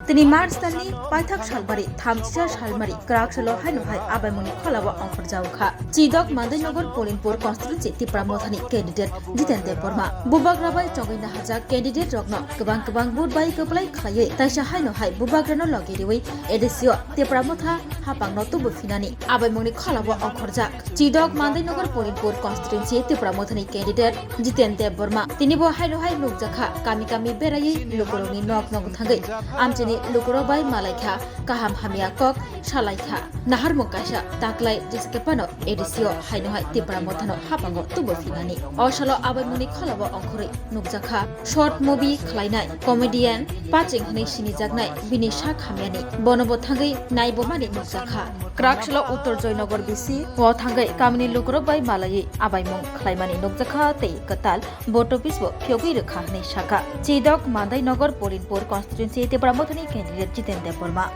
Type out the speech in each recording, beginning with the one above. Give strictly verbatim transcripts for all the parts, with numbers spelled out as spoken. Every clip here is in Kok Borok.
Tini March talni paithak salbari, thamchisa salmari, kwrak salo haino hai abaimungni kholao ongkhorjao kha. Chidok Mandainagar Polinpur constituency Tipra Mothani candidate Jiten Debbarma. Bubagra bai chongwi naharjak candidate rokno kwbang kwbang vote bai kwplai khlaiwi taisa haino hai bubagrano logi riwi A D C o Tipra Motha hapangno tubu phinani abaimungni kholao ongkhorjak. Chidok Mandainagar Polinpur constituency Tipra Mothani candidate Jiten Debbarma. Tini bo haino hai nukjakha, kami kami beraiwi lukurokni nok nok thangwi amchini lukurok bai malaikha, kaham hamya kok salaikha. Naharmung kaisa taklai jesa khe phano A D C o haino hai Tipra Mothano hapango tubu phinani. O salo abaimungni kholao ongkhorwi nukjakha, short movie khlainai comedian Pacheng hwnwi sinijaknai bini sak hamyani. Bono bo thangwi naibo mani nukjakha. Kwrak salo Uttor Joynagar bisi o thangwi kamini lukurok bai malaiwi abaimung khlaimani nukjakha tei kwtal vote office bo phiyogwi rwkha hwnwi sakha. Chidok Mandainagar Polinpur constituency Tipra Mothani candidate Jiten Debbarma.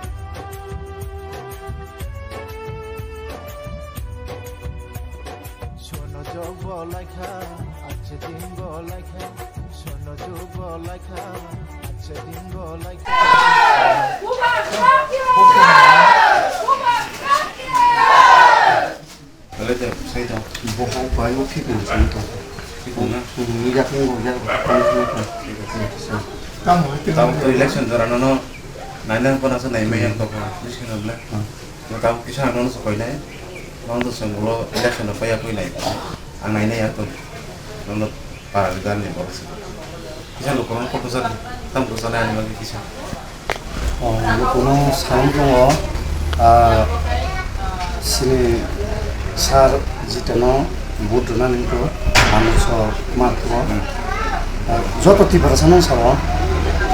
Sono jog bo laikha, ache din bo laikha, sono jog bo laikha, ache din bo laikha. Belai de, sai tong. Bohok bai o khikung sini tong. Khikung na? Hmm, ni jak ni bo jak. Tamo to election jora no no. Naina ko na sa nai me yang to ko. Ni sini na bla. Hmm. Tamo kisa no no sa koi nai. Mang to sa mulo election no paya koi nai. Ang naina ya to. No no. Para ni dan ni borok se. Kisa lukurok no kotor jani, tam kotor jani ani bagwi kisa. Oh, lukurok no sawi tongo, ah, sini sir Jiteno vote rwna nini to, ang so ma to. Hmm. Ah, joto Tiprasa no sao,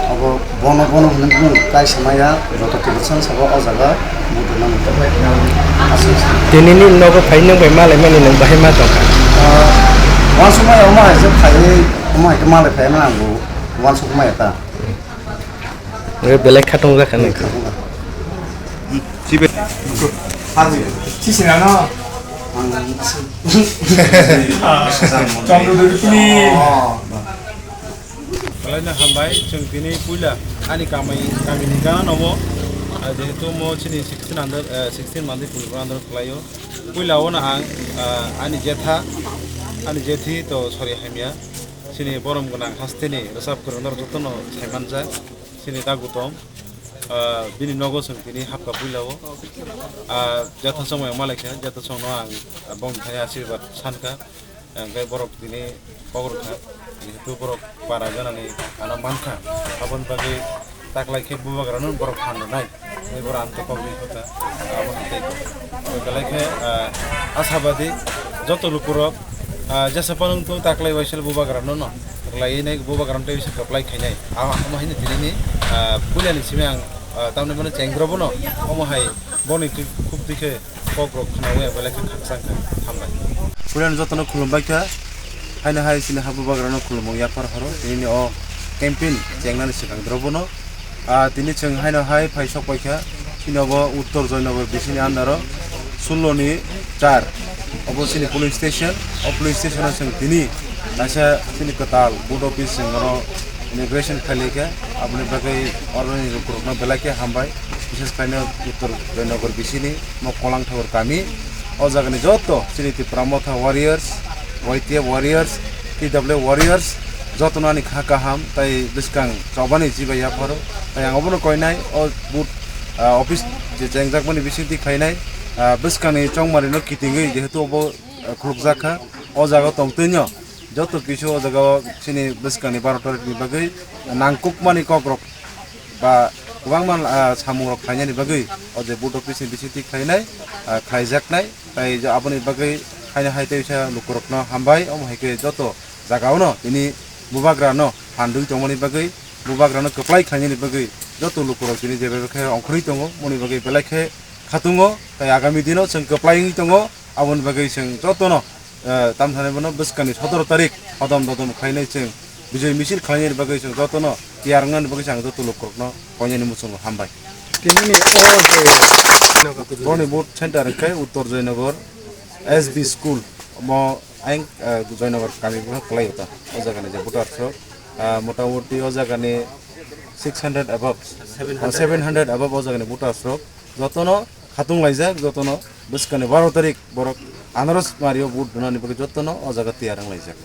abo bono bono hwnwi bini kaisa maya. Joto Tiprasa sabo o jaga vote rwna nangkha. Aswk se. Tini ni nogo phai nwng bai malai mani nwng bahai ma tong kha. Ah, wansukmaya omo hai se phaiwi, omo hai khe malai phai mani ang bo wansukmaya ta. Nge belai khatong jakha nang kha. Sibe. Sisi nano. Ang aswk. Chondro Dori pini. Oh. Belai no hambai, chwng tini puila ani kamai, kamini gana nobo, ah, jehetu mo chini sixteen under, eh, sixteen mandi pulibra under khlaio. Puila o no ang, ah, ani jetha, ani jethi to sori hamya. Chini borom gwnang hasteni rwchap kwrwng norok jotono saimanjak. Chini dagutom, ah, bini nogo chwng tini hapkha puila o. Ah, jetha chongmai malaikha, jetha chongno ang, ah, bongni thani asirwad sankha. Hingke borok tini kok rwkha, jehetu borok para ganani ano mankha, aboni bagwi taklai khe bubagrano borok phan rwnai, tei borok ang kok rwi kha, abo hai tei kok. Belai khe, ah, ashabadi joto lukurok, ah, jesa phano wngthung taklai waisal bubagrano no rwlaiwi nai bubagrano tei bisa kwplai khainai. Amo haino tinini, ah, puilani simi ang, ah, tamni bono chengro bono omo hai boni twi khuk twi khe kok rok khnawi ang belai khe khakchang kha. Hambai. Puilano jotono khulumbai kha. Haino hai chini ha bubagrano khulumung yaphar horo. Tinini o campaign chengnani swkang drobono. Ah, tini chwng haino hai phai sok pai kha. Chini obo Uttor Joynagar bisini under o sullo ni char. Obo chini polling station. O polling station o chwng tini kaisa chini kwtal vote office chwng oro inauguration khailai kha. Aboni bagwi oroni lukurokno belai khe hambai. Bishes khaino Uttor Joynagar bisini mo Kolangthakur kami. O jagani joto chini Tipra Motha warriors, Y T F warriors, T W F warriors, jotono ani kha kaham tai bwskang chobani chibai yapharo. Tai ang obono koinai o booth, ah, office je chengjakmani bisingtwi khainai, ah, bwskangni chongmarino kitingwi jehetu obo, ah, khulukjak kha. O jaga tongtwino joto kisu o jaga o chini bwskangni baro tarikni bagwi nangkukmani kokrok ba kwbangma, ah, samungrok khlainani bagwi o je booth office ni bisingtwi khlainai, ah, khlaijaknai, tai je aboni bagwi haino hai teisa lukurokno hambai, omo hai khe joto jagao no tini bubagrano phandwi tongmani bagwi, bubagrano kwplai khlainani bagwi joto lukurok tini je bai khe ongkhorwi tongo, moni bagwi belai khe khatungo, tai agami dino chwng kwplai wngwi tongo, aboni bagwi chwng jotono eh, tamthani bono bwskangni sotoro tarik hodom dodom khlainai chwng bijoi misil khlainani bagwi chwng jotono tiyar wngnani bagwi chwng joto lukurokno koinani muchungo hambai. Tinini o je Boni vote center khe Uttor Joynagar S B school, omo ayang, eh, Joynagar kami bo kwlai ta. O jagani je voter rok, ah, motamoti o jagani six hundred above, seven hundred above o jagani voters rok jotono khatung laijak, jotono bwskani baro tarik borok anaros mario vote dunani bagwi jotono o jaga tiyar wng laijak.